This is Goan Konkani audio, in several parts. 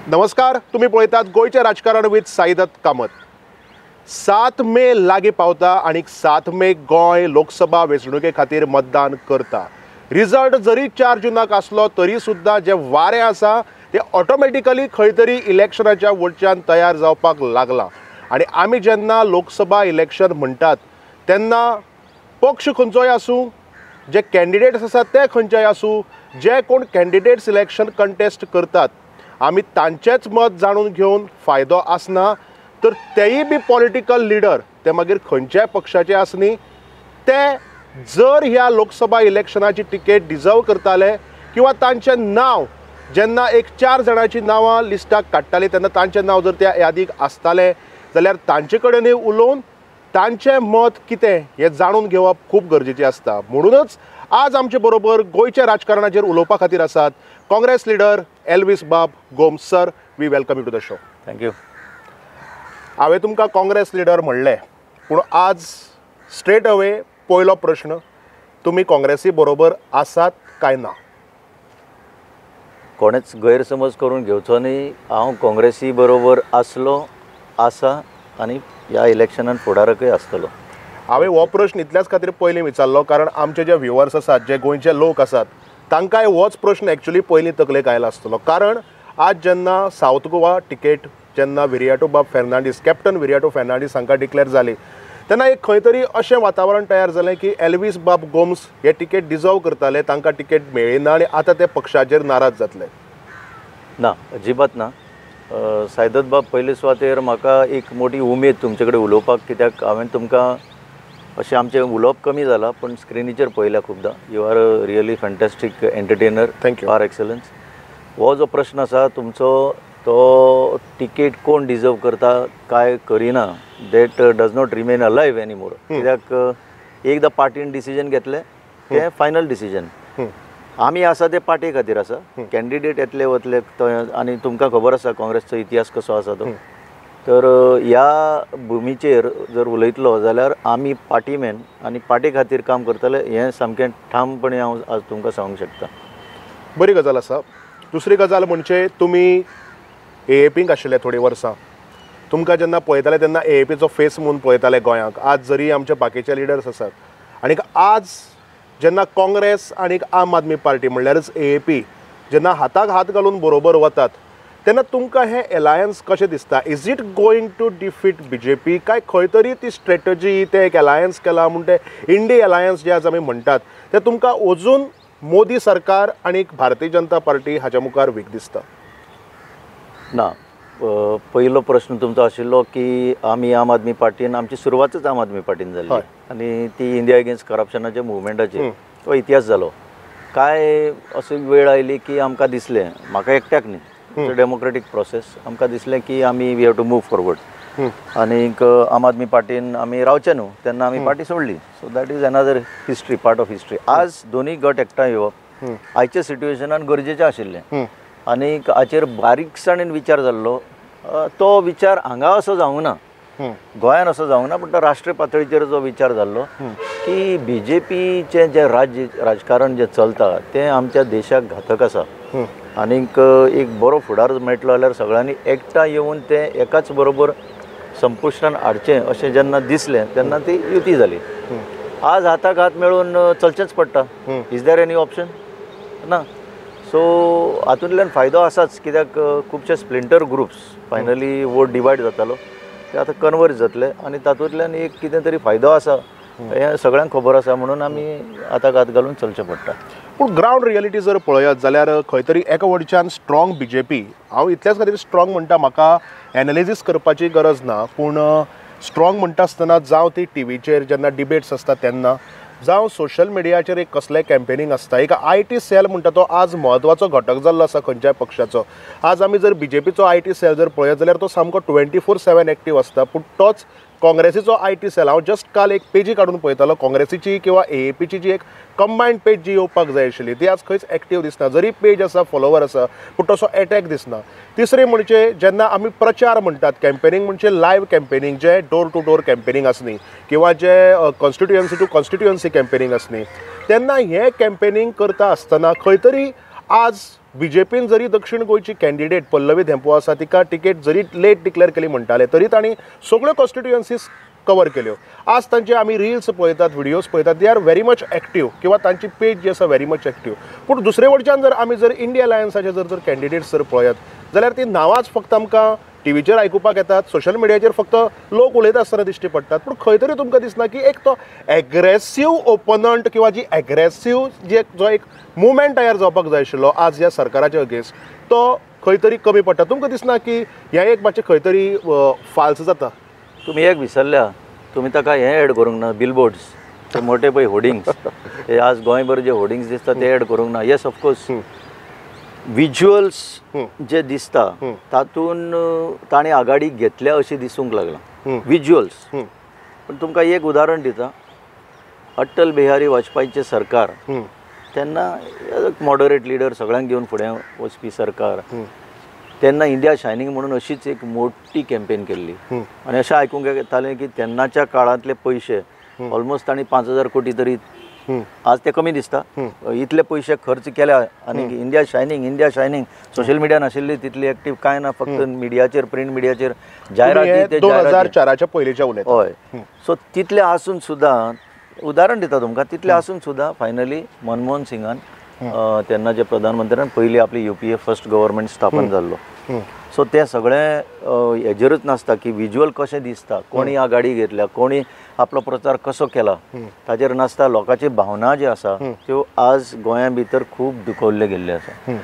नमस्कार, तुम्ही पळयतात गोंयचें राजकारण विथ साईदत्त कामत। 7 मे लागीं पावता आनी 7 मे गोंय लोकसभा वेंचणुके खातीर मतदान करता। रिजल्ट जरी 4 जूनाक आसलो तरी सुद्दां जे वारें आसा ते ऑटोमॅटिकली खंय तरी इलेक्शनाच्या वटच्यान तयार जावपाक लागलां। आनी आमी जेन्ना लोकसभा इलेक्शन म्हणटात तेन्ना पक्ष खंयचोय आसूं, जे कॅन्डिडेट्स आसात ते खंयचेय आसूं, जे कोण कॅन्डिडेट्स इलेक्शन कंटेस्ट करतात आमी तांचेच मत जाणून घेवन फायदो आसना, तर तेय बी पॉलिटिकल लिडर ते मागीर खंयच्याय पक्षाचे आसनी, ते जर ह्या लोकसभा इलेक्शनाची तिकेट डिजर्व करताले किंवा तांचें नांव जेन्ना एक 4 जाणांची नांवां लिस्टाक काडटाली तेन्ना तांचें नांव जर त्या यादीक आसतालें जाल्यार तांचे कडेनूय उलोवन तांचें मत कितें हें जाणून घेवप खूब गरजेचें आसता। म्हणूनच आज आमचे बरोबर गोंयच्या राजकारणाचेर उलोवपा खातीर आसात काँग्रेस लिडर एल्विस बाब Gomes. Sir, we welcome you to the show. Thank you. हांवें तुमकां काँग्रेस लिडर म्हणलें, पूण आज स्ट्रेट अवे पयलो प्रश्न, तुमी काँग्रेसी बरोबर आसात काय ना? कोणेच गैरसमज करून घेवचो न्ही, हांव काँग्रेसी बरोबर आसलो, आसा आनी ह्या इलेक्शनान फुडाराकय आसतलो। हांवें हो प्रश्न इतल्याच खातीर पयलीं विचारलो कारण आमचे जे व्युवर्स आसात, जे गोंयचे लोक आसात, तांकांय होच प्रश्न एक्चुली पयलीं तकलेक आयला आसतलो। कारण आज जेन्ना सावथ गोवा तिकेट जेन्ना विरियाटो बाब फेर्नांडीस, कॅप्टन विरियाटो फेर्नांडीस हांकां डिक्लेर जाली तेन्ना एक खंय तरी अशें वातावरण तयार जालें की एल्विस बाब गोम्स हे तिकेट डिजर्व करताले, तांकां तिकेट मेळ्ळी ना आनी आतां ते पक्षाचेर नाराज जातले। ना, अजिबात ना। साईदत्त बाब, पयले सुवातेर म्हाका एक मोठी उमेद तुमचे कडेन उलोवपाक, कित्याक हांवें तुमकां अशें आमचें उलोवप कमी जालां पूण स्क्रिनीचेर पळयल्या खुबदां। You are a really fantastic entertainer. Thank you. Par excellence. हो जो प्रश्न आसा तुमचो, तो तिकेट कोण डिजर्व करता काय करिना, that does not remain alive any more. कित्याक एकदां पार्टीन डिसिजन घेतलें तें फायनल डिसिजन। आमी आसा ते पार्टी खातीर आसा, कॅन्डिडेट येतले वतले आनी तुमकां खबर आसा काँग्रेसचो इतिहास कसो आसा तो। तर ह्या भुमीचेर जर उलयतलो जाल्यार आमी पार्टीमॅन आनी पार्टी खातीर काम करतले हें सामकें ठामपणे हांव आज तुमकां सांगूंक शकता। बरी गजाल आसा। दुसरी गजाल म्हणजे तुमी एएपींक आशिल्ले थोडीं वर्सां, तुमकां जेन्ना पळयताले तेन्ना एएपीचो फेस म्हणून पळयताले गोंयांक। आज जरी आमचे बाकीचे लिडर्स आसात आनी आज जेन्ना काँग्रेस आनी आम आदमी पार्टी म्हणल्यारच एएपी जेन्ना हाताक हात घालून बरोबर वतात तेन्ना तुमकां हें एलायन्स कशें दिसता? Is it going to defeat BJP काय खंय तरी ती स्ट्रेटजी, तें एक एलायन्स केलां म्हूण तें इंडी एलायन्स जे आज आमी म्हणटात तें तुमकां अजून मोदी सरकार आनी भारतीय जनता पार्टी हाच्या मुखार वीक दिसता? ना, पयलो प्रश्न तुमचो आशिल्लो की आमी आम आदमी पार्टीन, आमची सुरवातच आम आदमी पार्टीन जाली आनी ती इंडिया अगेन्स्ट करप्शनाच्या मुवमेंटाचेर तो इतिहास जालो। काय अशी वेळ आयली की आमकां दिसलें, म्हाका एकट्याक न्ही, डेमोक्रेटीक प्रोसेस, आमकां दिसलें की आमी we have to move forward आनीक आम आदमी पार्टीन आमी रावचे न्हू, तेन्ना आमी पार्टी सोडली। So that is another history, part of history. आज दोनूय गट एकठांय येवप आयच्या सिट्युएशनान गरजेचें आशिल्लें आनीक हाचेर बारीकसाणेन विचार जाल्लो। तो विचार हांगा असो जावंक ना, गोंयान असो जावंक ना, पूण तो राष्ट्रीय पातळीचेर जो विचार जाल्लो की बी जे पीचें जें राजकारण जें चलता तें आमच्या देशाक घातक आसा आनीक एक बरो फुडार मेळटलो जाल्यार सगळ्यांनी एकठांय येवन तें एकाच बरोबर संपुश्टान हाडचें अशें जेन्ना दिसलें तेन्ना ती युती जाली। आज हाताक हात मेळून चलचेंच पडटा। Is there any option? ना। सो हातूंतल्यान फायदो आसाच, कित्याक खुबशे splinter groups finally vote divide जातालो ते आतां कन्वर्ज जातले आनी तातूंतल्यान एक कितें तरी फायदो आसा हें सगळ्यांक खबर आसा, म्हणून आमी हाताक हात घालून चलचें पडटा। पूण ग्रावंड रियलिटी जर पळयत जाल्यार खंय तरी एका वटच्यान स्ट्रॉंग बी जे पी, हांव इतल्याच खातीर स्ट्रॉंग म्हणटा, म्हाका एनालिसीस करपाची गरज ना, पूण स्ट्रॉंग म्हणटा आसतना जावं ती टिवीचेर जेन्ना डिबेट्स आसता तेन्ना, जावं सोशल मिडियाचेर एक कसलें कॅम्पेनींग आसता, एक I T sell म्हणटा तो आज म्हत्वाचो घटक जाल्लो आसा खंयच्याय पक्षाचो। आज आमी जर B J पीचो I T sell जर पळयत जाल्यार तो सामको 24/7 एक्टीव आसता, पूण तोच काँग्रेसीचो I T sell, हांव जस्ट काल एक पेजी काडून पळयतालो काँग्रेसीची किंवा एएपीची जी एक कंबायन्ड पेज जी येवपाक जाय आशिल्ली ती आज खंयच एक्टीव दिसना। जरी पेज आसा, फॉलोवर आसा, पूण तसो एटॅक दिसना। तिसरें म्हणजे जेन्ना आमी प्रचार म्हणटात, कॅम्पेनींग म्हणजे लायव्ह कॅम्पेनींग, जे डोर टू डोर कॅम्पेनींग आसनी किंवा जे कॉन्स्टिट्युएन्सी टू कॉन्स्टिट्युएन्सी कॅम्पेनींग आसनी, तेन्ना हें कॅम्पेनींग करता आसतना खंय तरी आज बीजेपीन जरी दक्षिण गोंयची कॅन्डिडेट पल्लवी धेंपो आसा तिका तिकेट जरी लेट डिक्लेअर केली म्हणटाले तरी तांणी सगळ्यो कॉन्स्टिट्युएन्सीज कवर केल्यो. आज तांचे आमी रिल्स पळयतात, व्हिडियोज पळयतात, they are very much active किंवा तांची पेज जी आसा व्हेरी मच एक्टीव. पूण दुसरे वटच्यान जर आमी जर इंडिया अलायन्साचे जर जर कॅन्डिडेट्स जर पळयत जाल्यार ती नांवांच फक्त आमकां टीव्हीचेर आयकुपाक येतात, सोशल मिडियाचेर फक्त लोक उलयता आसतना दिश्टी पडटात. पूण खंय तरी तुमकां दिसना की एक तो एग्रेसीव ओपनंट किंवा जी एग्रेसीव जी जो एक मुवमेंट तयार जावपाक जाय आशिल्लो आज ह्या सरकाराच्या अगेन्स्ट तो खंय तरी कमी पडटा. तुमकां दिसना की हें एक मातशें खंय तरी फाल्स जाता? तुमी एक विसरल्या, तुमी ताका हें एड करूंक ना, बिलबोर्ड्स ते मोठे पळय होर्डिंग्स, हे आज गोंयभर जे होर्डिंग्स दिसता ते एड करूंक ना. येस ऑफकोर्स विज्युअल्स जे दिसता तातूंत ताणें आघाडी घेतल्या अशें दिसूंक लागलां विज्युअल्स. पूण तुमकां एक उदाहरण दिता, अटल बिहारी वाजपेयीचें सरकार तेन्ना मॉडरेट लिडर सगळ्यांक घेवन फुडें वचपी सरकार, तेन्ना इंडिया शायनींग म्हणून अशीच एक मोठी कॅम्पेन केल्ली आनी अशें आयकूंक येतालें की तेन्नाच्या काळांतले पयशे ऑलमोस्ट तांणी 5,000 कोटी तरी, आज ते कमी दिसता, इतले पयशे खर्च केल्या. आनी India shining, India shining, social media नाशिल्ली तितली एक्टीव कांय ना, फक्त मिडियाचेर, प्रिंट मिडियाचेर जायराती, 2004च्या पयलींच्या उलयता. हय, सो तितले आसून सुद्दां, उदाहरण दिता तुमकां, तितले आसून सुद्दां फायनली मनमोहन सिंगान तेन्नाचे प्रधानमंत्र्यान पयली आपली UPA first government स्थापन जाल्लो. सो तें सगळें हेजेरूच नासता की विज्युअल कशें दिसता, कोणी आघाडी घेतल्या, कोणी आपलो प्रचार कसो केला ताजेर नासता. लोकांची भावना जी आसा त्यो आज गोंया भितर खूब दुखवल्ले गेल्ले आसा.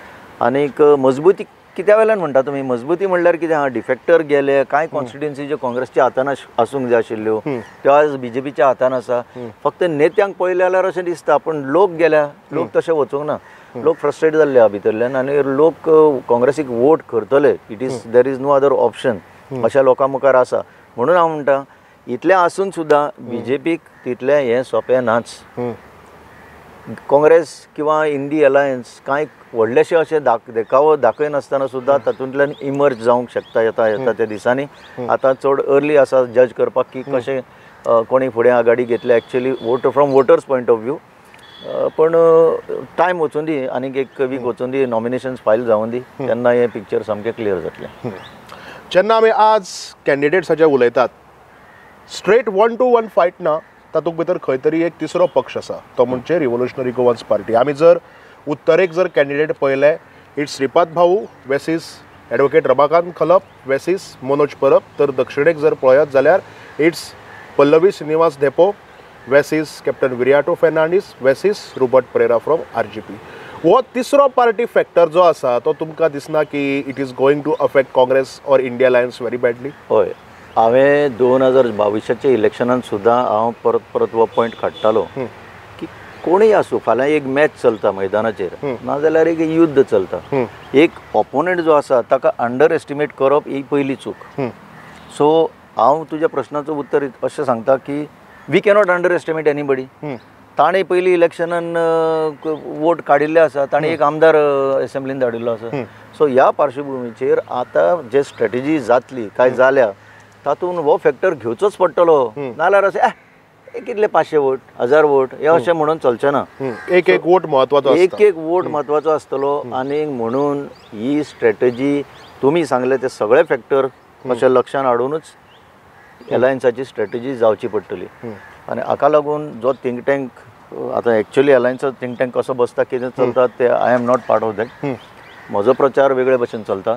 आनीक मजबूती कित्या वेल्यान म्हणटा तुमी, मजबूती म्हणल्यार कितें आहा, डिफेक्टर गेले, कांय कॉन्स्टिट्युएन्सी ज्यो काँग्रेसच्या हातान आसूंक जाय आशिल्ल्यो त्यो आज बीजेपीच्या हातान आसा. फक्त नेत्यांक पळयलें जाल्यार अशें दिसता, पूण लोक गेल्या, लोक तशें वचूंक ना, लोक फ्रस्ट्रेट जाल्ले आहा भितरल्यान आनी लोक काँग्रेसीक वोट करतले. It is, there is no other option अशा लोकां मुखार आसा. म्हणून हांव म्हणटा इतलें आसून सुद्दां बीजेपीक तितलें हें सोंपें नाच. काँग्रेस किंवा इंडी अलायन्स कांय व्हडलेशे अशें देखावो दाखयनासतना सुद्दां तातूंतल्यान इमर्ज जावंक शकता येता येता त्या दिसांनी. आतां चड अर्ली आसा जज करपाक की कशें कोणी फुडें आघाडी घेतली actually voter from voters point of view. पण टायम वचून दी, आनीक एक वीक वचून दी, नॉमिनेशन्स फायल जावन दी, तेन्ना हें पिक्चर सामकें क्लियर जातलें. जेन्ना आमी आज कॅन्डिडेट्साचेर उलयतात, स्ट्रेट 1 to 1 fight ना, तातूंत भितर खंय तरी एक तिसरो पक्ष आसा तो म्हणजे रिव्होल्युशनरी गोवन्स पार्टी. आमी जर उत्तरेक जर कॅन्डिडेट पळयले, it's Shripad Bhau versus advocate Ramakant Khalap versus Manoj Parab. तर दक्षिणेक जर पळयत जाल्यार it's Pallavi Srinivas Dempo versus captain Viriato Fernandes versus Rupert Pereira from RGP. हो तिसरो पार्टी फॅक्टर जो आसा तो तुमकां दिसना की it is going to affect Congress or India alliance very badly? हय, हांवें 2022च्या इलेक्शनान सुद्दां हांव परत परत हो पॉयंट काडटालो की कोणूय आसूं, फाल्यां एक मॅच चलता मैदानाचेर, नाजाल्यार एक युद्ध चलता, एक ऑपोनंट जो आसा ताका अंडर एस्टिमेट करप ही पयली चूक. सो हांव तुज्या प्रश्नाचो उत्तर अशें सांगता की we cannot underestimate anybody. ताणें पयलीं इलेक्शनान वोट काडिल्ले आसा, ताणें एक आमदार एसेंब्लीन धाडिल्लो आसा. सो ह्या पार्श्वभुमीचेर आतां जे स्ट्रेटजी जातली काय जाल्या तातूंत हो फॅक्टर घेवचोच पडटलो, नाजाल्यार अशें कितले 500 वोट, 1000 वोट हे अशें म्हणून चलचें ना. एक एक वोट म्हत्वाचो, एक एक वोट म्हत्वाचो आसतलो. आनी म्हणून ही स्ट्रेटजी तुमी सांगले ते सगळे फॅक्टर अशें लक्षान हाडुनूच एलायन्साची स्ट्रेटजी जावची पडटली. आनी हाका लागून जो थिंक टँक आतां एक्चुअली एलायन्साचो थिंक टँक कसो बसता, कितें चलता ते I am not part of that. म्हजो प्रचार वेगळे भशेन चलता,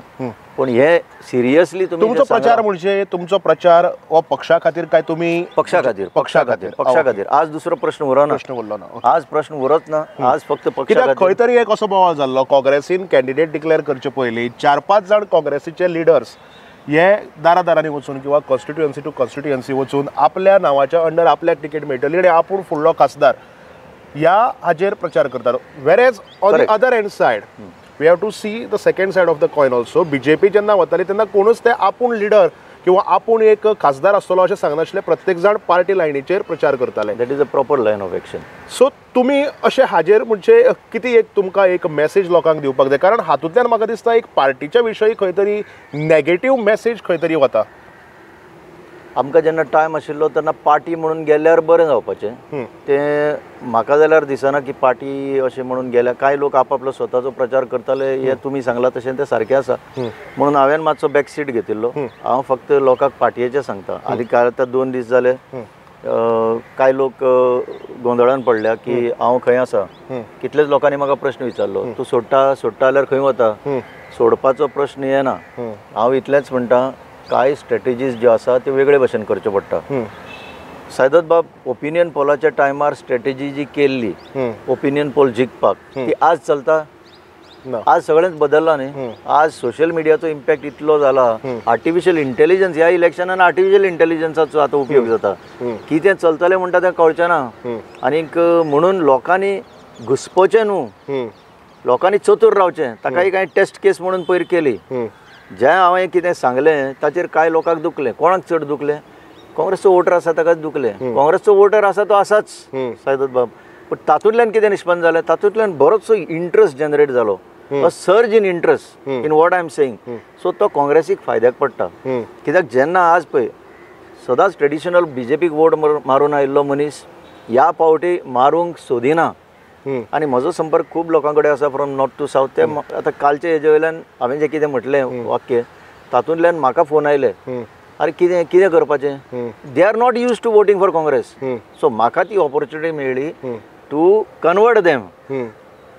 पूण हे सिरियसली तुमचो प्रचार म्हणजे तुमचो प्रचार हो पक्षा खातीर काय तुमी पक्षा खातीर? पक्षा खातीर, पक्षा खातीर. आज दुसरो प्रश्न उरना, प्रश्न उरलो ना, आज प्रश्न उरत ना, आज फक्त पक्षा. खंय तरी एक असो बोवाळ जाल्लो, काँग्रेसीन कॅन्डिडेट डिक्लेअर करचे पयलीं 4-5 जाण काँग्रेसीचे लिडर्स हे दारा दारांनी वचून किंवा कॉन्स्टिट्युएन्सी टू कॉन्स्टिट्युएन्सी वचून आपल्या नांवाच्या अंडर आपल्याक तिकेट मेळटली आनी आपूण फुडलो खासदार ह्या हाजेर प्रचार करतात. Whereas on the other end side we have to see the second side of the coin also. BJP जेन्ना वताली तेन्ना कोणूच ते आपूण लिडर किंवा आपूण एक खासदार आसतलो अशें सांगनासले, प्रत्येक जाण पार्टी लायनीचेर प्रचार करताले. That is a proper line of action. So तुमी अशें हाजेर म्हणजे कितें एक तुमकां एक मॅसेज लोकांक दिवपाक जाय, कारण हातूंतल्यान म्हाका दिसता एक पार्टीच्या विशयी खंय तरी नॅगेटीव मॅसेज खंय तरी वता. आमकां जेन्ना टायम आशिल्लो तेन्ना पार्टी म्हणून गेल्यार बरें जावपाचें. तें म्हाका जाल्यार दिसना की पार्टी अशें म्हणून गेल्यार कांय लोक आपआपलो स्वताचो प्रचार करताले हें तुमी सांगलां तशें तें सारकें आसा. म्हणून हांवें मातसो बॅक सीट घेतिल्लो. हांव फक्त लोकांक पार्टयेचें सांगता. आनी कांय आतां 2 दीस जाले कांय लोक गोंदळान पडल्या की हांव खंय आसा. कितलेच लोकांनी म्हाका प्रश्न विचारलो, तूं सोडटा सोडटा जाल्यार खंय वता? सोडपाचो प्रश्न येना. हांव इतलेंच म्हणटा, कांय स्ट्रेटजीज ज्यो आसा त्यो वेगळे भशेन करच्यो पडटा. साईदत्त बाब, ओपिनियन पोलाच्या टायमार स्ट्रेटजी जी केल्ली ओपिनियन पोल जिखपाक ती आज चलता? आज सगळेंच बदललां न्ही. आज सोशल मिडियाचो इम्पॅक्ट इतलो जाला, आर्टिफिशियल इंटेलिजन्स, ह्या इलेक्शनान आर्टिफिशियल इंटेलिजन्साचो आतां उपयोग जाता. कितें चलतलें म्हणटा तें कळचें ना. आनीक म्हणून लोकांनी घुसपोचें न्हू, लोकांनी चतूर रावचें. ताकाय कांय टेस्ट केस म्हणून पयर केली. जें हांवें कितें सांगलें ताचेर कांय लोकांक दुखलें. कोणाक चड दुखलें? काँग्रेसचो वोटर आसा ताकाच दुखलें. काँग्रेसचो वोटर आसा तो आसाच साईदत्त बाब, पूण तातूंतल्यान कितें निष्पन्न जालें? तातूंतल्यान बरोचसो इंट्रस्ट जनरेट जालो, a surge in interest in what I am saying. So तो काँग्रेसीक फायद्याक पडटा. कित्याक जेन्ना आज पळय सदांच ट्रेडिशनल बीजेपीक वोट मारून आयिल्लो मनीस ह्या पावटी मारूंक सोदिना. आनी म्हजो संपर्क खूब लोकां कडेन आसा फ्रॉम नॉर्थ टू सावथ. ते आतां कालचे हेजे वयल्यान हांवें जें कितें म्हटलें वाक्य तातूंतल्यान म्हाका फोन आयले, अरे कितें कितें करपाचें? They are not use to voting for Congress. So म्हाका ती ऑपॉर्च्युनिटी मेळ्ळी टू कन्वर्ट देम.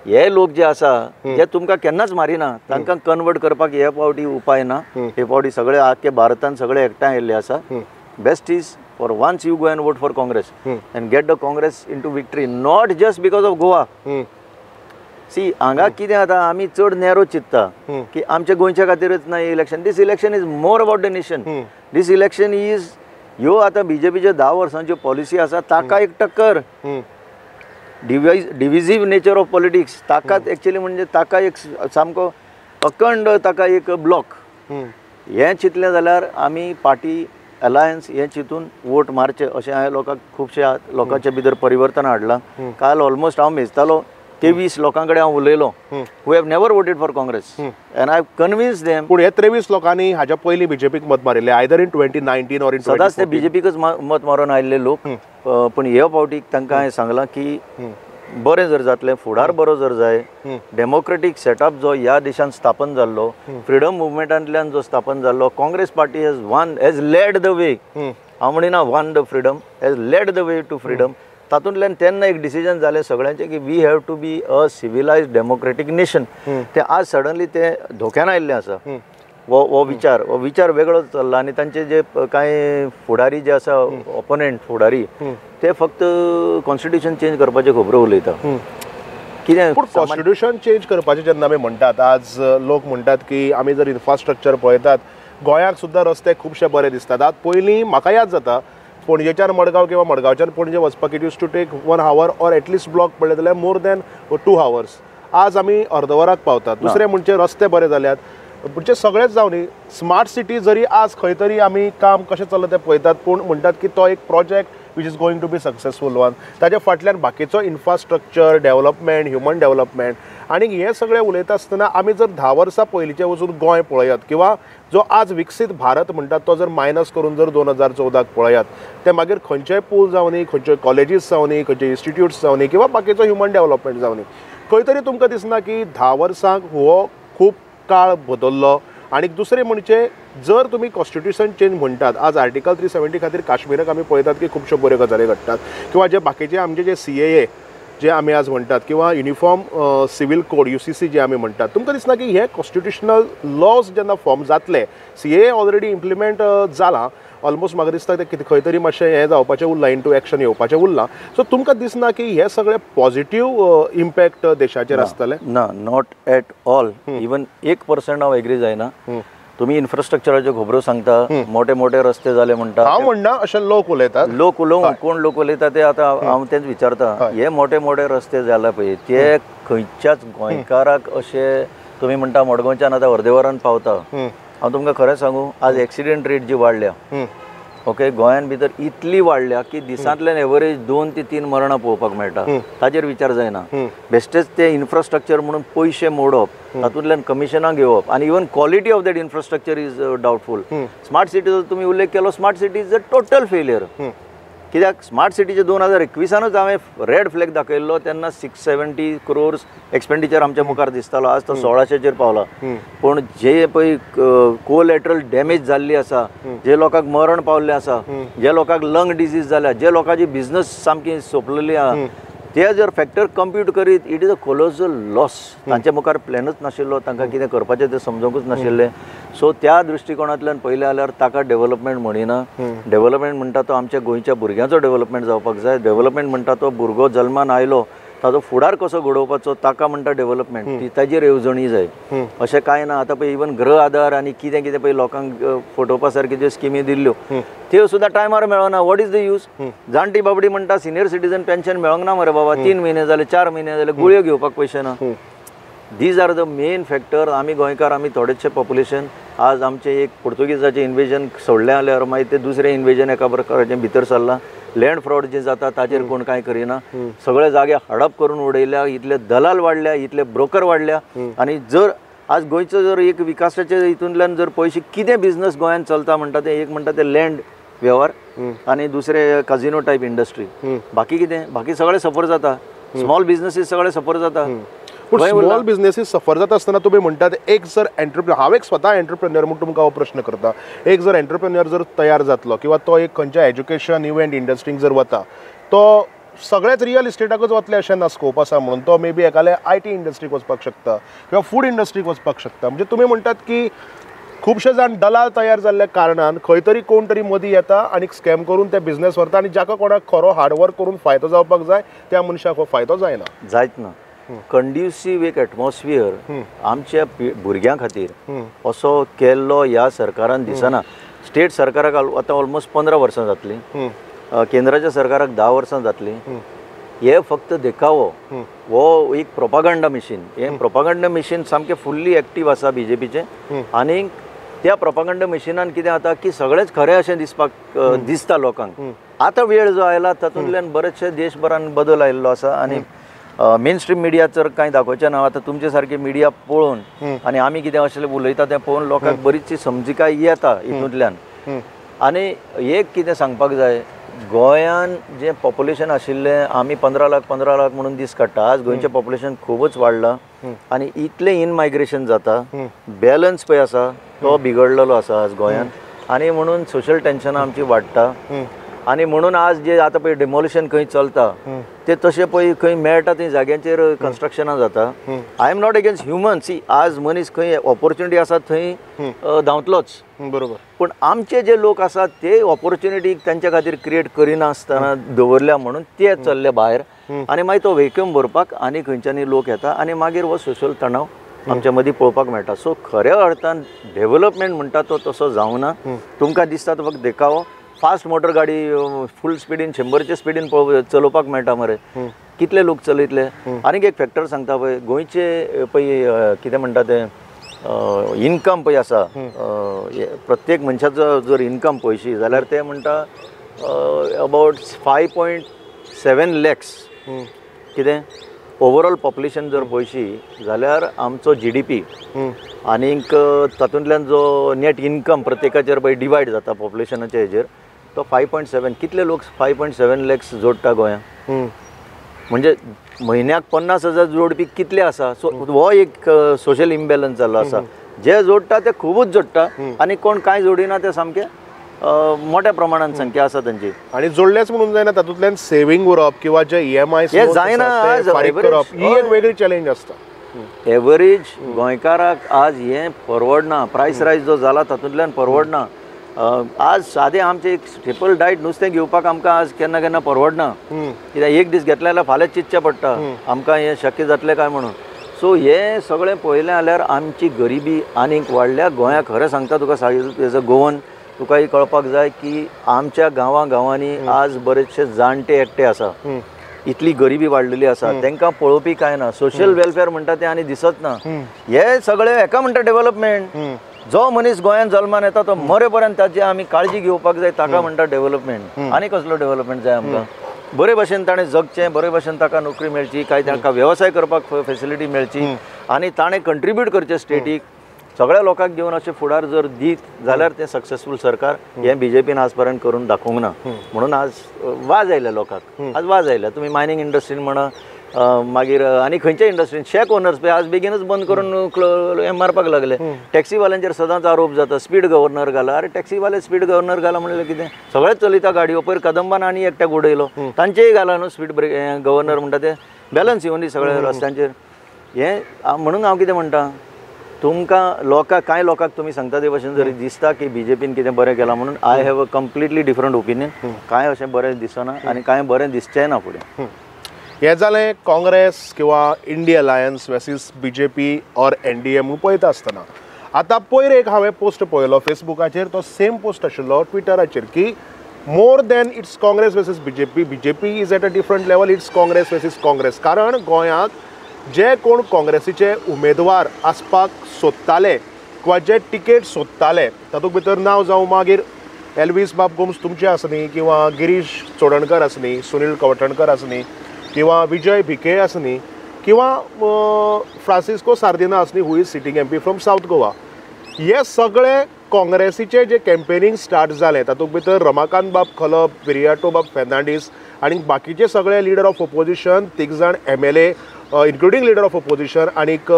हे लोक जे आसा जे तुमकां केन्नाच मारिना तांकां कन्वर्ट करपाक हे फावटी उपाय ना. हे फावटी सगळे आख्खे भारतान सगळे एकठांय आयिल्ले आसा. Best is for once you go and vote for Congress and get the Congress into victory, not just because of Goa. See, हांगा कितें जाता, आमी चड नॅरो चिंतता की आमच्या गोंयच्या खातीरच ना election. This election is more about the nation. This election is ह्यो आतां बीजेपीच्यो 10 वर्सांच्यो पॉलिसी आसा ताका एक टक्कर. डिविजीव नेचर ऑफ पॉलिटिक्स ताका एक्चुअली म्हणजे ताका एक सामको अखंड ताका एक ब्लॉक. हें चिंतलें जाल्यार आमी पार्टी अलायन्स हें चिंतून वोट मारचे अशें हांवें लोकांक खुबश्या लोकांचे भितर परिवर्तन हाडलां. काल ऑलमोस्ट हांव मेजतालो 23 लोकां कडेन हांव उलयलो who have never voted for Congress and I convince them. पूण हे 23 लोकांनी हाज्या पयलीं बीजेपीक मत मारिल्लें, आयदर इन 2019 ऑर इन सदांच ते बीजेपीकच मत मारून आयिल्ले लोक. पूण हे फावटीक तांकां हांवें सांगलां की बरें जर जातलें, फुडार बरो जर जाय, डेमोक्रेटीक सेटअप जो ह्या देशान स्थापन जाल्लो, फ्रिडम मुवमेंटांतल्यान जो स्थापन जाल्लो, Congress party has won, has led the way. हांव म्हणिना won the freedom, has led the way to freedom. तातूंतल्यान तेन्ना एक डिसिजन जालें सगळ्यांचें की we have to be a civilised democratic nation. तें आज सडनली तें धोक्यान आयिल्लें आसा. हो विचार, हो विचार वेगळो चल्ला आनी तांचे जे कांय फुडारी जे आसा ओपोनेंट फुडारी ते फक्त कॉन्स्टिट्युशन चेंज करपाच्यो खबरो उलयता. कितें पूण कॉन्स्टिट्युशन चेंज करपाचें जेन्ना आमी म्हणटात, आज लोक म्हणटात की आमी जर इन्फ्रास्ट्रक्चर पळयतात गोंयाक सुद्दां रस्ते खुबशे बरे दिसतात. आतां पयलीं म्हाका याद जाता पणजेच्यान मडगांव किंवा मडगांवच्यान पणजे वचपाक it use to take 1 hour or at least block पडले जाल्यार मोर दॅन 2 आवर्स. आज आमी अर्द वराक पावतात. दुसरें म्हणजे रस्ते बरे जाल्यात, म्हणजे सगळेच जावं न्ही. स्मार्ट सिटी जरी आज खंय तरी आमी काम कशें चल्लां तें पळयतात, पूण म्हणटात की तो एक project which is going to be successful one. ताच्या फाटल्यान बाकीचो इन्फ्रास्ट्रक्चर डेव्हलपमेंट, ह्युमन डेव्हलपमेंट. आनी हें सगळें उलयता आसतना आमी जर 10 वर्सां पयलींचें वचून गोंय पळयात किंवा जो आज विकसीत भारत म्हणटात तो जर मायनस करून जर 2014 पळयात, ते मागीर खंयचेय पूल जावं न्ही, खंयच्योय कॉलेजीस जावं न्ही, खंयचे इन्स्टिट्यूट्स जावं न्ही किंवा बाकीचो ह्युमन डेव्हलपमेंट जावं न्ही, खंय तरी तुमकां दिसना की 10 वर्सांक हो खूब काळ बदल्लो. आनी दुसरें म्हणजे जर तुमी कॉन्स्टिट्युशन चेंज म्हणटात, आज आर्टिकल 370 खातीर काश्मीराक आमी पळयतात की खुबश्यो बऱ्यो गजाली घडटात किंवा जे बाकीचे आमचे जे CAA जे आमी आज म्हणटात किंवा युनिफॉर्म सिव्हील कोड UCC जे आमी म्हणटात, तुमकां दिसना की हे कॉन्स्टिट्युशनल लॉज जेन्ना फॉर्म जातले, CAA already implement जाला ऑलमोस्ट, म्हाका दिसता ते खंय तरी मातशें हें जावपाचें उरलां, इंटू एक्शन येवपाचें उरलां. सो तुमकां दिसना की हे सगळे पॉझिटीव इम्पॅक्ट देशाचेर आसतले? ना, not at all. Even 1% हांव एग्री जायना. तुमी इन्फ्रास्ट्रक्चराच्यो खबरो सांगता, मोठे मोठे रस्ते जाले म्हणटा. हांव म्हणना, अशें लोक उलयतात. लोक उलोवं, कोण लोक उलयता ते आतां हांव तेंच विचारता. हे मोठे मोठे रस्ते जाले पळय ते खंयच्याच गोंयकाराक अशे तुमी म्हणटा मडगांवच्यान आतां अर्दे वरान पावता. हांव तुमकां खरें सांगू, आज एक्सिडेंट रेट जी वाडल्या, ओके गोंयान भितर इतली वाडल्या की दिसांतल्यान एवरेज 2 ते 3 मरणां पळोवपाक मेळटा. ताजेर विचार जायना. बेस्टेच ते इन्फ्रास्ट्रक्चर म्हणून पयशे मोडप, तातूंतल्यान कमिशनां घेवप आनी even quality of that infrastructure is doubtful. Smart सिटीचो तुमी उल्लेख केलो, smart city is a total failure. कित्याक स्मार्ट सिटीचे 2021 हांवें रेड फ्लॅग दाखयल्लो तेन्ना 670 क्रोर्स एक्सपेंडिचर आमच्या मुखार दिसतालो, आज तो 1600चेर पावला. पूण जे पळय कोलॅटरल डॅमेज जाल्ली आसा, जे लोकांक मरण पावल्लें आसा, जे लोकांक लंग डिजीज जाल्या, जे लोकांची बिजनस सामकी सोंपलेली आहा, ते जर फॅक्टर कंप्यूट करीत it is a colossal loss. तांच्या मुखार प्लॅनूच नाशिल्लो, तांकां कितें करपाचें तें समजूंकच नाशिल्लें. सो त्या दृश्टिकोणांतल्यान पळयलें जाल्यार ताका डेव्हलपमेंट म्हणिना. डेव्हलपमेंट म्हणटा तो आमच्या गोंयच्या भुरग्यांचो डेव्हलपमेंट जावपाक जाय. डेव्हलपमेंट म्हणटा तो भुरगो जल्मान आयलो ताजो फुडार कसो घडोवपाचो ताका म्हणटा डेव्हलपमेंट, ती ताजेर येवजणी जाय. अशें कांय ना. आतां पळय इवन गृह आधार आनी कितें कितें पळय लोकांक फटोवपा सारक्यो ज्यो स्किमी दिल्ल्यो त्यो सुद्दां टायमार मेळना. What is the use? जाणटी बाबडी म्हणटा सिनियर सिटीजन पेन्शन मेळोंक ना मरे बाबा, 3 म्हयने जाले, 4 म्हयने जाले, गुळयो घेवपाक पयशे ना. These are the main factor. आमी गोंयकार, आमी थोडेशे पॉप्युलेशन, आज आमचें एक पुर्तुगेजाचें इन्वेजन सोडलें जाल्यार मागीर तें दुसरें इन्वेजन एका प्रकाराचें भितर सरलां. लँड फ्रॉड जें जाता ताचेर कोण कांय करिना. सगळे जागे हडप करून उडयल्या, इतले दलाल वाडल्या, इतले ब्रोकर वाडल्या. आनी जर आज गोंयचो जर एक विकासाचे हितूंतल्यान जर पयशे कितें बिजनस गोंयांत चलता म्हणटा तें एक म्हणटा तें लँड वेव्हार आनी दुसरें काजिनो टायप इंडस्ट्री. बाकी कितें, बाकी सगळें सफर जाता. स्मॉल बिजनसीस सगळे सफर जाता. पूण स्मॉल बिजनेसीस सफर जाता आसतना तुमी म्हणटात एक जर एंटरप्रेन्योर, हांव एक स्वता एंटरप्रेन्योर म्हूण तुमकां हो प्रश्न करता, एक जर एंटरप्रेन्योर जर तयार जातलो किंवा तो एक खंयच्या एज्युकेशन इव्हेंट इंडस्ट्रीक जर वता, तो सगळेच रियल इस्टेटाकूच वतले अशें ना, स्कोप आसा म्हणून तो मे बी एकाले I T इंडस्ट्रीक वचपाक शकता किंवा फूड इंडस्ट्रीक वचपाक शकता. म्हणजे तुमी म्हणटात की खुबशे जाण दलाल तयार जाल्ल्या कारणान खंय तरी कोण तरी मदीं येता आनी स्कॅम करून ते बिजनेस व्हरता आनी जाका कोणाक खरो हार्डवर्क करून फायदो जावपाक जाय त्या मनशाक हो फायदो जायना, जायत ना. कंड्युसीव एक एटमॉस्फियर आमच्या भुरग्यां खातीर असो केल्लो ह्या सरकारान दिसना. स्टेट सरकाराक आतां ऑलमोस्ट 15 वर्सां जातलीं, केंद्राच्या सरकाराक 10 वर्सां जातलीं. हे फक्त देखावो, हो एक प्रोपागंडा मशीन. हें प्रोपागंडा मशीन सामकें फुल्ली एक्टीव आसा बीजेपीचें. आनी त्या प्रोपागंडा मशिनान कितें जाता की सगळेंच खरें अशें दिसपाक दिसता लोकांक. आतां वेळ जो आयला तातूंतल्यान बरेचशे देशभरान बदल आयिल्लो आसा आनी मेन स्ट्रीम मिडिया तर कांय दाखोवचें ना. आतां तुमचे सारके मिडिया पळोवन आनी आमी कितें अशें उलयता तें पळोवन लोकांक बरीचशी समजिकाय येता हितूंतल्यान. आनी एक कितें सांगपाक जाय, गोंयान जें पॉप्युलेशन आशिल्लें आमी 15 लाख 15 लाख म्हणून दीस काडटा, आज गोंयचें पॉप्युलेशन खुबूच वाडलां आनी इतलें इन मायग्रेशन जाता, बॅलन्स पळय आसा तो बिगडलेलो आसा आज गोंयान. आनी म्हणून सोशल टेन्शनां आमची वाडटा. आनी म्हणून आज जे आतां पळय डिमोलिशन खंय चलता ते तशें पळय खंय मेळटा थंय जाग्यांचेर कन्स्ट्रक्शनां जाता. I am not against human, see आज मनीस खंय ऑपोर्चुनिटी आसा थंय धांवतलोच, बरोबर. पूण आमचे जे लोक आसात ते ऑपोर्चुनिटी तांच्या खातीर क्रिएट करिनासतना दवरल्या म्हणून ते चल्ले भायर आनी मागीर तो वेक्यूम भरपाक आनी खंयच्यानी लोक येता आनी मागीर हो सोशल तणाव आमच्या मदीं पळोवपाक मेळटा. सो खऱ्या अर्थान डेव्हलपमेंट म्हणटा तो तसो जावना. तुमकां दिसता तो फक्त देखावो. फास्ट मोटर गाडी फूल स्पिडीन 100चे स्पिडीन चलोवपाक मेळटा मरे, कितले लोक चलयतले. आनीक एक फॅक्टर सांगता पळय, गोंयचे पळय कितें म्हणटा तें इनकम पळय आसा, प्रत्येक मनशाचो जर इनकम पळयशी जाल्यार ते म्हणटा अबावट 5.7 लॅक्स कितें ओवरऑल पॉप्युलेशन जर पळयशी जाल्यार आमचो GDP आनीक तातूंतल्यान जो नेट इनकम प्रत्येकाचेर पळय डिवायड जाता पॉप्युलेशनाच्या हेजेर तो 5.7. कितले लोक 5.7 लॅक्स जोडटा गोंयांत? म्हणजे म्हयन्याक 50,000 जोडपी कितले आसा? सो हो एक सोशल इम्बॅलन्स जाल्लो आसा. जे जोडटा ते खुबूच जोडटा आनी कोण कांय जोडिना ते सामके मोठ्या प्रमाणात संख्या आसा तांची. आनी जोडलेच म्हणून जायना, तातूंतल्यान सेवींग उरप किंवा जे EMI जायना करप ही एक वेगळी चॅलेंज आसता. एवरेज गोंयकाराक आज हें परवडना. प्रायस रायज जो जाला तातूंतल्यान परवडना. आज सादें आमचें एक स्टेपल डायट नुस्तें घेवपाक आमकां आज केन्ना केन्ना परवडना, कित्याक एक दीस घेतले जाल्यार फाल्यां चिंतचें पडटा आमकां हें शक्य जातलें काय म्हणून. सो हें सगळें पळयलें जाल्यार आमची गरिबी आनीक वाडल्या गोंयाक. खरें सांगता तुका साईज एज अ गोवन तुकाय कळपाक जाय की आमच्या गांवां गांवांनी आज बरेचशे जाणटे एकटे आसा, इतली गरिबी वाडलेली आसा, तांकां पळोवपी कांय ना. सोशल वेलफेअर म्हणटा तें आनी दिसत ना. हे सगळे हेका म्हणटा डेव्हलपमेंट. जो मनीस गोंयांत जल्मान येता तो मरे पर्यंत ताची आमी काळजी घेवपाक जाय, ताका म्हणटा डेव्हलपमेंट. आनी कसलो डेव्हलपमेंट जाय आमकां? बरे भशेन ताणें जगचें, बरे भशेन ताका नोकरी मेळची, काय ताका वेवसाय करपाक फेसिलिटी मेळची आनी ताणें कंट्रिब्यूट करचें स्टेटीक, सगळ्या लोकांक घेवन अशें फुडार जर दीत जाल्यार तें सक्सेसफूल सरकार हें बीजेपीन आज पर्यंत करून दाखोवंक ना. म्हणून आज वाज आयल्या लोकांक, आज वाज आयल्या. तुमी मायनींग इंडस्ट्रीन म्हणा, मागीर आनी खंयच्या इंडस्ट्रीन शॅक ओनर्स पळय आज बेगीनच बंद करून हें मारपाक लागले. टॅक्सीवाल्यांचेर सदांच आरोप जाता, स्पीड गव्हर्नर घाला. अरे टॅक्सीवाले स्पीड गव्हर्नर घाला म्हणल्यार कितें? सगळेच चलयता गाडयो. पयर कदंबान आनी एकट्याक उडयलो, तांचेय घाला न्हू स्पीड ब्रेक गव्हर्नर म्हणटा ते बॅलन्स येवन दी सगळ्या रस्त्यांचेर. हें म्हणून हांव कितें म्हणटा, तुमकां लोकांक, कांय लोकांक तुमी सांगता ते भशेन जरी दिसता की बीजेपीन कितें बरें केलां म्हणून, I have a completely different opinion. कांय अशें बरें दिसना आनी कांय बरें दिसचें ना फुडें. हें जालें काँग्रेस किंवा India alliance versus BJP or NDA म्हूण पळयता आसतना. आतां पयर एक हांवें पोस्ट पळयलो फेसबुकाचेर, तो सेम पोस्ट आशिल्लो ट्विटराचेर की more than it's Congress versus BJP, BJP is at a different level, it's Congress versus Congress. कारण गोंयांत जे कोण काँग्रेसीचे उमेदवार आसपाक सोदताले किंवा जे टिकेट सोदताले तातूंत भितर नांव जावं मागीर एल्वीस बाब गोम्स तुमचे आसनी किंवा गिरीश चोडणकर आसनी, सुनील कवठणकर आसनी किंवा विजय भिके आसनी किंवा फ्रांसिस्को सार्दिना आसनी, who is sitting MP from South Goa. हे सगळे काँग्रेसीचे जे कॅम्पेनींग स्टार्ट जालें तातूंत भितर रमाकांत बाब खलप, विरियाटो बाब फेर्नांडीस आनी बाकीचे सगळे लिडर ऑफ ओपोजिशन, तीग जाण MLA including leader of opposition आनीक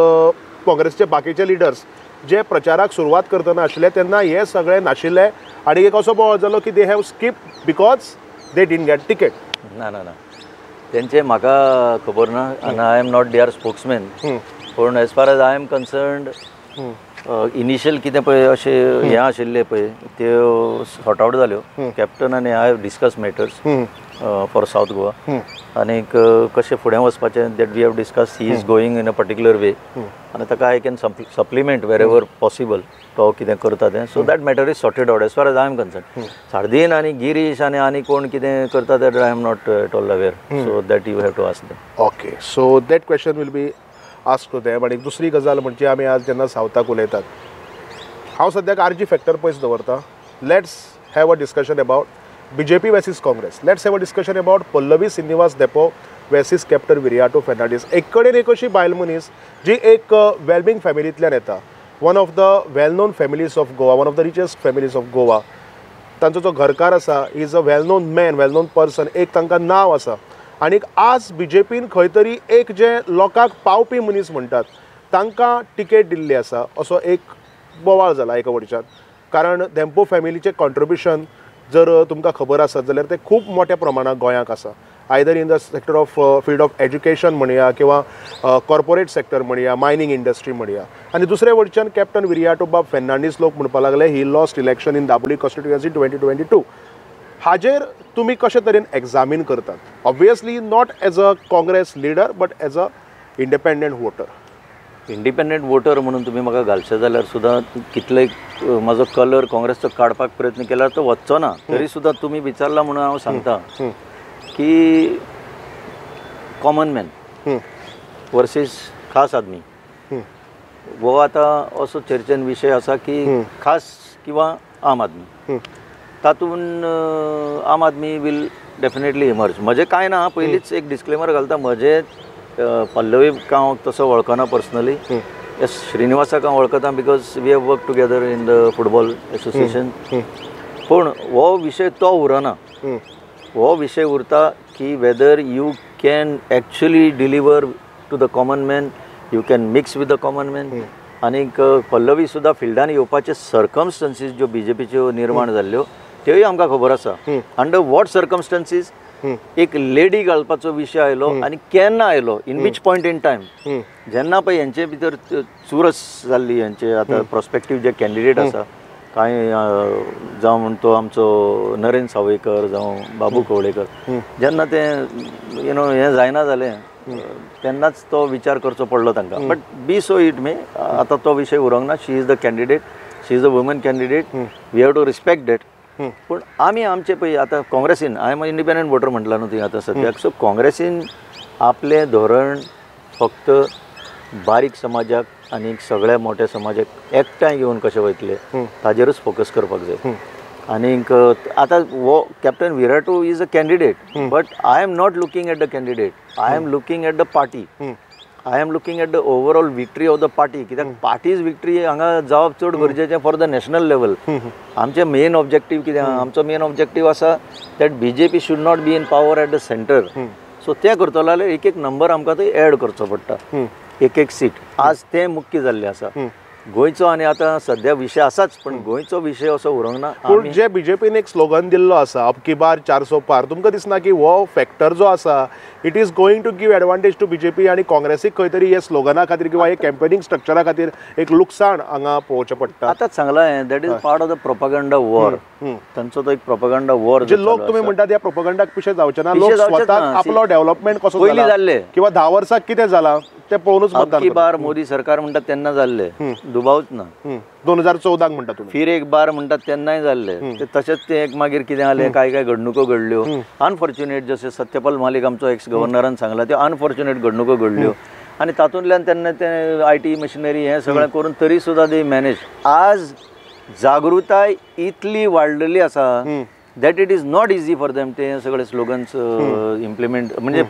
काँग्रेसचे बाकीचे लिडर्स जे प्रचाराक सुरवात करतना आशिल्ले तेन्ना हे सगळे नाशिल्ले आनी एक असो बोवाळ जालो की they have skip because they didn't get ticket. ना ना ना, तेंचे म्हाका खबर ना आनी I am not their spokesman. पूण as far as I am concerned, initial कितें पळय अशें हें आशिल्लें पळय त्यो सॉर्ट आवट जाल्यो. कॅप्टन आनी I have discuss matters for South Goa आनीक कशें फुडें वचपाचें that we have discuss. He is going in a particular way आनी ताका I can supplement wherever possible, तो कितें करता तें. So that matter is sorted out as far as I am concern. Sardinha आनी गिरीश आनी आनी कोण कितें करता that I am not at all aware, so that you have to ask them. Okay, so that question will be ask to them. आनी दुसरी गजाल म्हणजे आमी आज जेन्ना सावथाक उलयतात, हांव सद्याक आरजी फॅक्टर पयस दवरता. Let's have a discussion about BJP versus Congress. Let's have a discussion about Pallavi Srinivas Dempo versus Captain Viriato Fernandes. एक कडेन एक अशी बायल मनीस जी एक वेलबींग फॅमिलींतल्यान येता, one of the well known families of Goa, one of the richest families of Goa. तांचो जो घरकार आसा is a well known man, well known person, एक तांकां नांव आसा. आनीक आज बीजेपीन खंय तरी एक जे लोकांक पावपी मनीस म्हणटात तांकां टिकेट दिल्ली आसा असो एक बोवाळ जाला एका वटच्यान. कारण धेंपो फॅमिलीचें कॉन्ट्रिब्युशन जर तुमकां खबर आसत जाल्यार तें खूब मोठ्या प्रमाणांत गोंयांक आसा. Either in the sector of field of education म्हणया किंवा कॉर्पोरेट सेक्टर म्हणया, मायनींग इंडस्ट्री म्हणया. आनी दुसरे वटच्यान कॅप्टन विरियाटो बाब फेर्नांडीस लोक म्हणपाक लागले he lost election in Dabolim constituency 2022. हाजेर तुमी कशे तरेन एग्जामीन करतात? Obviously not as a Congress leader but as a independent voter. Independent voter म्हणून तुमी म्हाका घालशे जाल्यार सुद्दां कितले म्हाजो कलर काँग्रेसचो काडपाक प्रयत्न केल्यार तो वचचो ना, तरी सुद्दां तुमी विचारला म्हणून हांव सांगता की कॉमन मॅन वर्सीस खास आदमी हो आतां असो चर्चेन विशय आसा की खास किंवा आम आदमी, तातूंत आम आदमी will definitely emerge. म्हजें कांय ना, पयलींच एक डिस्क्लेमर घालता, म्हजें पल्लवी हांव तसो वळखना पर्सनली, श्रीनिवासाक हांव वळखता because we have work together in the football association. पूण हो विशय तो उरना, हो विशय उरता की whether you can actually deliver to the common man, you can mix with the common man. आनीक पल्लवी सुद्दां फिल्डान येवपाचे सर्कमस्टन्सीस ज्यो बीजेपीच्यो निर्माण जाल्ल्यो त्योय आमकां खबर आसा. अंडर what circumstances एक लेडी घालपाचो विशय आयलो आनी केन्ना आयलो, in which point in time, जेन्ना पळय हेंचे भितर चुरस जाल्ली, हेंचे आतां प्रोस्पेक्टीव जे कॅन्डिडेट आसा कांय जावं म्हण तो आमचो नरेंद्र सावयकर जावं बाबू कवळेकर, जेन्ना तें you know हें जायना जालें तेन्नाच तो विचार करचो पडलो तांकां. But be so it may, आतां तो विशय उरोंक ना. She is the candidate, she is the woman candidate, we have to respect that. पूण आमी आमचे पळय आतां काँग्रेसीन, I am a independent voter म्हटलां न्हू तुवें आतां सद्याक, सो काँग्रेसीन आपलें धोरण फक्त बारीक समाजाक आनी सगळ्या मोठ्या समाजाक एकठांय घेवन कशें वयतले ताजेरूच फोकस करपाक जाय. आनीक आतां हो Captain Viriato is a candidate, but I am not looking at the candidate, I am looking at the party, I am looking at the overall victory of the party. कित्याक पार्टीज विक्ट्री हांगा जावप चड गरजेचें फॉर the national level. आमचें मेन ऑब्जेक्टीव कितें आहा, आमचो मेन ऑब्जेक्टीव आसा that B J P should not be in power at the centre. So तें करतलो जाल्यार एक एक नंबर आमकां थंय एड करचो पडटा, एक एक सीट. आज तें मुख्य जाल्लें आसा गोंयचो. आनी आतां सद्या विशय आसाच, पण गोंयचो विशय असो उरूंक ना. पूण जे बीजेपीन एक स्लोगन दिल्लो आसा, अब की बार 400 पार, तुमकां दिसना की हो फॅक्टर जो आसा it is going to give advantage to BJP आनी काँग्रेसीक खंय तरी हे स्लोगना खातीर किंवा हे कॅम्पेनिंग स्ट्रक्चरा खातीर एक लुकसाण हांगा पळोवचें पडटा? आतांच सांगलां हें, that is part of the propaganda war. तांचो तो एक प्रोपगंडा वॉर. जे लोक तुमी म्हणटात ह्या प्रोपगंडाक पिशे जावचे ना, लोक स्वताक आपलो डेव्हलपमेंट कसो पयलीं जाल्ले किंवा 10 वर्सां कितें जालां ते पळोवनूच अब की बार मोदी सरकार म्हणटात तेन्ना जाल्ले, दुबावच ना. 2014 म्हणटा तुमी, फिर एक बार म्हणटात तेन्नाय जाल्ले ते. तशेंच ते एक मागीर कितें जालें, काय काय घडणुको घडल्यो अनफॉर्च्युनेट, जशें सत्यपाल मालीक आमचो एक्स गव्हर्नरान सांगला, त्यो अनफॉर्च्युनेट घडणुको घडल्यो आनी तातूंतल्यान तेन्ना ते I T machinery हें सगळें करून तरी सुद्दां ते मॅनेज. आज जागृताय इतली वाडलेली आसा that it is not easy for them ते सगळे स्लोगन्स इम्प्लिमेंट म्हणजे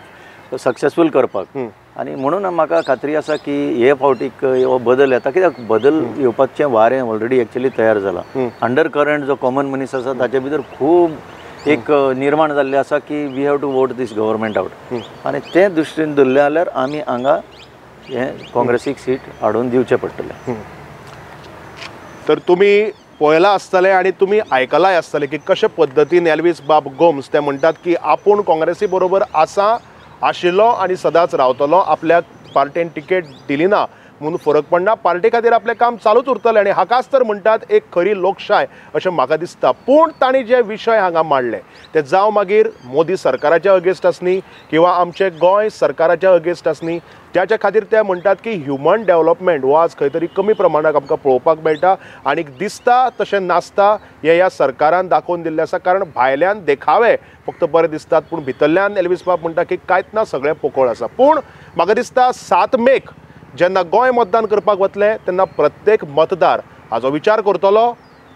सक्सेसफूल करपाक. आनी म्हणून म्हाका खात्री आसा की हे फावटीक हो बदल येता, कित्याक बदल येवपाचें वारें ऑलरेडी एक्चुअली तयार जालां. अंडर करंट जो कॉमन मनीस आसा ताचे भितर खूब एक निर्माण जाल्लें आसा की we have to vote this government out. आनी तें दृश्टीन धरलें जाल्यार आमी हांगा हें काँग्रेसीक सीट हाडून दिवचें पडटलें. तर तुमी पळयलां आसतलें आनी तुमी आयकलांय आसतलें की कशे पद्दतीन एल्वीस बाब गोम्स ते म्हणटात की आपूण काँग्रेसी बरोबर आसा, आशिल्लो आनी सदांच रावतलो, आपल्याक पार्टेन तिकेट दिली ना म्हणून फरक पडना, पार्टी खातीर आपलें काम चालूच उरतलें. आनी हाकाच तर म्हणटात एक खरी लोकशाय अशें म्हाका दिसता. पूण तांणी जे विशय हांगा मांडले ते जावं मागीर मोदी सरकाराच्या अगेन्स्ट आसनी किंवा आमचें गोंय सरकाराच्या अगेन्स्ट आसनी, त्याच्या खातीर ते म्हणटात की ह्युमन डेव्हलपमेंट हो आज खंय तरी कमी प्रमाणाक आमकां पळोवपाक मेळटा आनी दिसता तशें नासता हें ह्या सरकारान दाखोवन दिल्लें आसा. कारण भायल्यान देखावे फक्त बरे दिसतात, पूण भितरल्यान एल्वीस बाब म्हणटा की कांयच ना, सगळें पोकळ आसा. पूण म्हाका दिसता 7 मेक जेन्ना गोंय मतदान करपाक वतलें तेन्ना प्रत्येक मतदार हाजो विचार करतलो,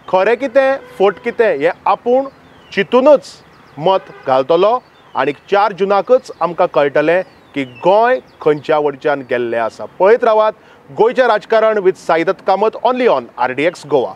खरें कितें फट कितें हें आपूण चिंतूनच मत घालतलो आनी 4 जुनाकच आमकां कळटलें की गोंय खंयच्या वटच्यान गेल्लें आसा. पळयत रावात गोंयचें राजकारण with Saidatt Kamat, only on RDX Goa.